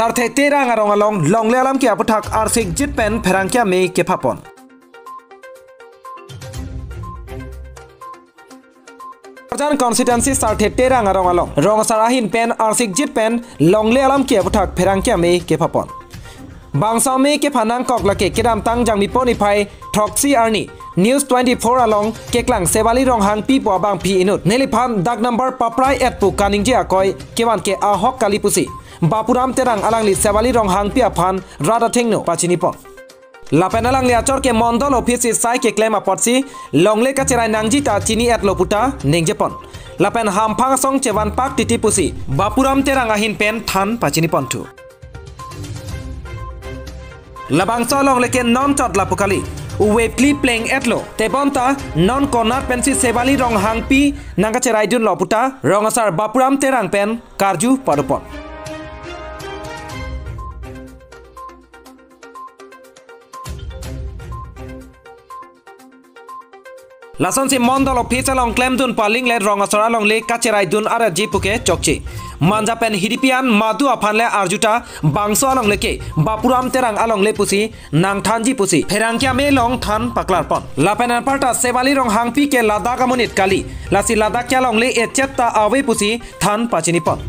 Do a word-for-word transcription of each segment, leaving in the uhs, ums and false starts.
Sarthe Terang arong along longle alam ke aputhak arsik jit pen pherangke ame kephapon. Borjan constituency Sarthe Terang arong along rong asar ahin pen arsik jit pen longle alam ke aputhak pherangke ame kephapon. Bangso ame kepha nangkok lake kedamtang Jangmipo niphai throksi arni News twenty-four along keklang Sewali Ronghangpi pu abangpi inut neliphan dak number paprai et pu kaningje akoi kevan ke ahok kali pusi Bapuram Terang alangli Sewali Ronghangpi aphan rat athengno pachinipon. Lapen alangli achor ke mondol office si sai keklem apotsi longle kacherai nangji ta chini-etlo puta ningjepon. Lapen hamphang asong chevan pak titi pusi Bapuram Terang ahin pen than pachinipon thu. Labangso alongle ke non chot lapu kali. Uve phli pleng-etlo. Tebonta non konat pensi Sewali Ronghangpi nangkacheraidunlo puta rong asar Bapuram Terang pen karju padopon. Lasonsi mondol office along klemdun palinglet rong asar alongle kacheraidun arji puke chokche. Manja pen hidipi an madu aphan le arjuta bangso alongle ke Bapuram Terang alongle pusi nangthanji pusi pherangke ame along than paklarpon. Lapen anparta Sewali Ronghangpi ke ladak amonit kali. Lasi ladak ke alongle echet ta ave pusi than pachinipon.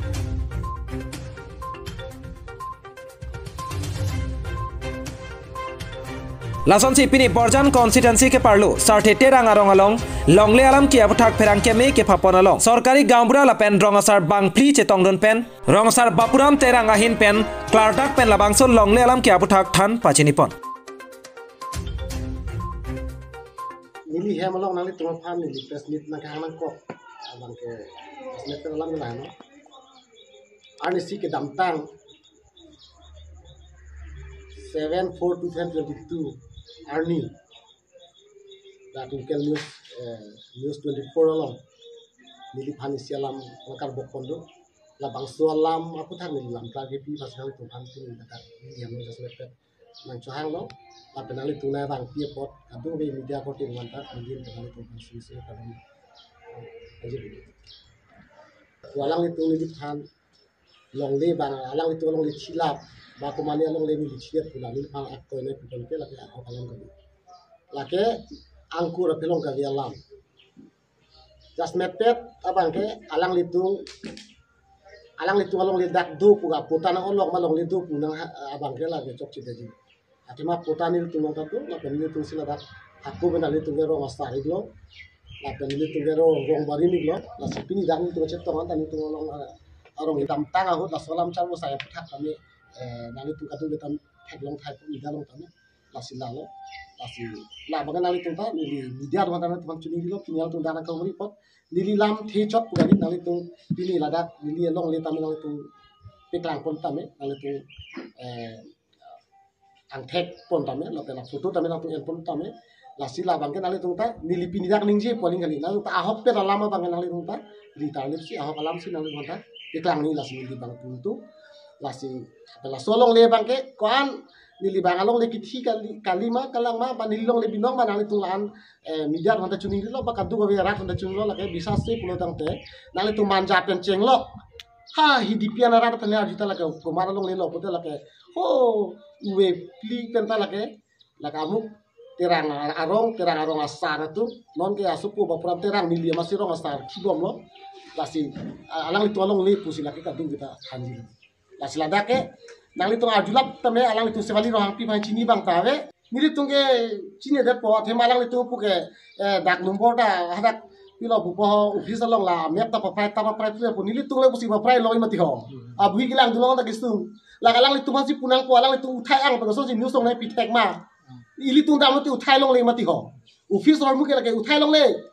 Lasonsi pini Borjan constituency keparlo Sarthe Terang arong along longle alam ke aputhak pherangke ame kephapon along sorkari gaonbura lapen rong asar bangphli chetongdun pen rong asar Bapuram Terang ahin pen klardak pen labangso longle alam ke aputhak than pachinipon. Neli hem along nanglitum aphan neli press meet nangkehang nangkok abang ke press meet alam ke lahenlo. Arnisi kedamtang seven four two thousand twenty-two arni, la Twinkle News, eh, News twenty-four along neliphan isi alam nangkarbok pon do. Labangso alam aputhak neli lam klar kepi pas nanglitum aphan pini ladak neli hem along just mepet nangchohanglo. Lapen nanglitum nangvangpi apot kadokave media korte aphan ta neli hem along nanglitum aphan suri suri kadam aja. Ko alanglitum neliphan longle abang, alanglitum alongle chilap, ba komane alongle neli chilap pu la neliphan akoi nangpipon ke lake ahok alam kali. Lake angkur aphelong kali alam. Just mepet abang ke alanglitum, alanglitum alongle dak do pu ka patta nang-olok ma longle do pu nang ha-, abang ke lake chokche daji. Athema patta nelitum along ta do, lapen nelitum si ladak hako pen nelitum ke rong asar iklo, lapen nelitum ke rong, rong barim iklo, lasi pini dak nelitum chetong an ta nelitum along, ah, arong kedamtang ahut laso alam charbo sai aputhak tame, eh, nanglitum kadokave ta theklong thai pu media along tame, lasi lalo, lasi labang ke nanglitum ta, neli media along ta nanglitum chiningrilo, pini alangtum dak nangkangri apot, neli lam thechot pu kali, nanglitum pini ladak neli alongle tame nanglitum peklangpon tame, nanglitum, eh, angthek pon tame, lapen la photo tame nangtum enpon tame, lasi labang ke nanglitum ta, neli pini dak ningje pu aling kali, nangtum ta ahok pen alam abang ke nanglitum ta, rita lipsi ahok alam si nanglitum ta, iklang ni lasi neli bang puntu, lasi, laso alongle abang ke, ko-an, neli bang alongle kithi kali, kali ma, kalang ma, ba neli longle binong ma nanglitum la-an, eh, media aphan ta chiningrilo, ba kadokave arat aphan ta chinilo, lake bisas se pulo tangte, nanglitum manja pen chenglo, ha, hidipi an arat aphan arjuta lake, komat alongle lo, pote lake, ho, uve phli pen ta lake, lake amuk Terang a-, arong, Terang arong asar atum, non ke asopo Bapuram Terang neli amatsi rong asar kibomlo, lasi, a-, alanglitum alongle pusi lake kadokave ta thanji. Lasi ladak ke, nanglitum arjulap tame alanglitum Sewali Ronghangpi aphan chini abang ta ave, nelitum ke chini detpo, athema alanglitum pu ke, eh, dak number ta, hadak pilo pupo office along la, map ta paprai ta paprai pupo, nelitum le pusi paprai longji mati ho. Abui kelang dulong ta kisung. La alanglitum aphansi punangpo, alanglitum uthai ang pen kosonsi news along nangpi thek ma. Ilitum dam mati uthai longle mati ho. Office hormu ke lake uthai longle.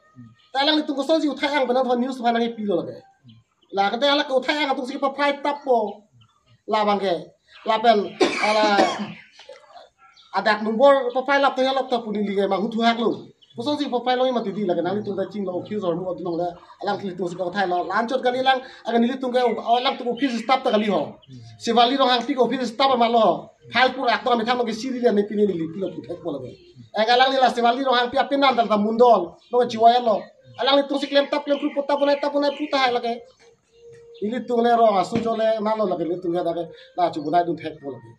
Ta alanglitum kosonsi uthai ang pen nangthon news aphan nangpilo lake. La kate alake uthai ang atumsi paprai tappo. Labang ke. Lapen, ala, adak number paprai lap ta ya lap ta pu neli ke manghuthu haklo. Kosonsi paprai longji mati di lake nanglitum ta chinglo office hormu adunong le alanglitum si ka uthailo. La-an chot kali lang, agar nelitum ke alangtum office staff ta kali ho. Sewali Ronghangpi ke office staff ma lo ho. File pura aktor amethang ke siri le ne pini neli pilo pu thekpo lake. Agar alangli la Sewali Ronghangpi apenan ta mondol, lo chiwai lo. Alanglitum si klem tap klem kru patta bonai tap bonai pu tahai lake. Nelitum le rong aso chole nalo lake nelitum ke dak ke la chubunai dun thekpo lake.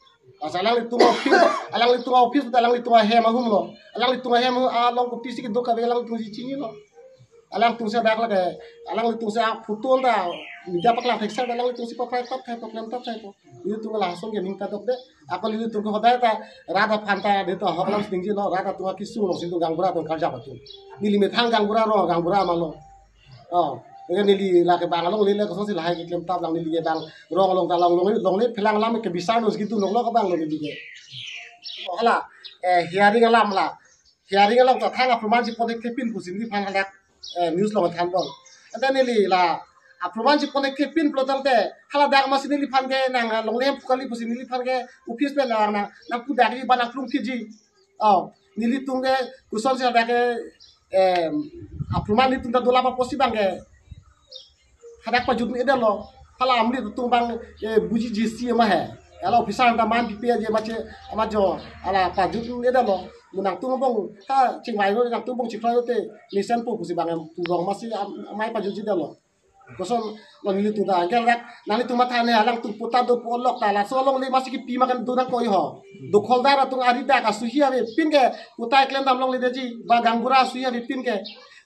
Asa alanglitum office, alanglitum office ta alanglitum ahem ahum lo. Alanglitum ahem along kopisi kedo kave alanglitum si chinilo. Alangtum si dak lake, alanglitum si a photo ta media paklang thekser alanglitum si paphai tap thai paklem tap thai po. Nelitum la ason ke ning kadokde. Ako nelitum ke hodai ta rat aphan ta de to hok lam si ningjelo, rat atum akisung along si nelitum gaonbura atum karjap atum. Neli methang gaonbura rong gaonbura ma lo. Oh, ega neli lake bang alongle le koson si lahai keklem tap lang neli ke bang rong along ta long longle longle phelang lam ke bisar nus gitu long lo ke bang lo neli ke. Oh, hala, eh, hearing alam la. Hearing along ta thang aproman si konek thepin pusi neliphan hadak, eh, news along than bom. Ante neli la aproman si konek thepin pulo tangte hala dak masi neliphan ke nang, ah, longle hem phu kali pusi neliphan ke office pen nang nang nang pu dak ji ba nang klung phitji. Oh, nelitum ke koson si hadak ke, em, aproman nelitum ta dolap apotsi bang ke hadak pajut-un-edetlo. Hala amli atum bang, eh, buji jesi ma he. Hala officer ta man pipe je mache ama jo hala pajut-un-edetlo. Mo nangtum bong ha chingvai lo nangtum bong chikra lo te mesen po pusi bang em tu rong masi am-, amei pajutji detlo. Koson lo nelitum ta angkel rak nanglitum matha ne alangtum patta do pu olok ta laso alongle masi kipi ma kan do nangkok ho. Dokholdar atum ari dak asuhi avepin ke patta klem dam longledetji ba gaonbura asuhi avepin ke.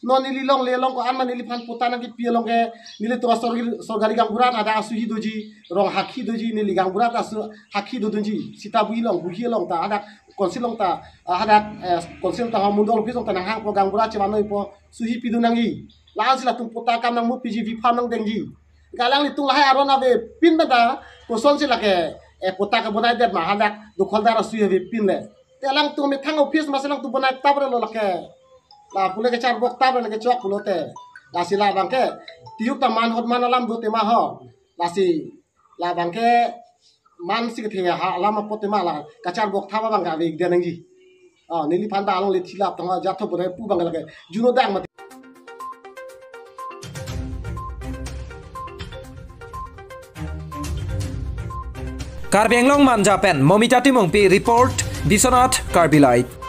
Non neli longle along ko-an ma neliphan patta nangkipi along ke nelitum asor-, sorkari gaonbura hadak asuhi doji, rong hakhi doji, neli gaonbura ta asu hakhi dodunji. Sita buhi along, buhi along ta hadak council along ta, ah, hadak, eh, council ta ha mondol office along ta nanghangpo gaonbura chevanoipo, suhi pidun nangji. La-an si latum patta akam nangmupiji, V farm nangdengji. Alanglitum lahai aron avepin ta koson si lake, eh, patta kebonaidet ma hadak dokholdar asuhi avepin le. Te alangtum methang office masi alangtum bonai tap re lo lake. La pule kecharbok tap re lake chok pulote. Lasi la bang ke tiuk ta man hot man alam do tema ho. Lasi la bang ke man si kethe ha alam apot tema la kacharbok tap abang ke ave ik den nangji. Oh, neliphan ta alongle thilap tong ha jatho bonai pu bang ke lake. Juno dang mati. Karbi Anglong Manja pen Momita Timungpi report, Biswanath Karbi Live.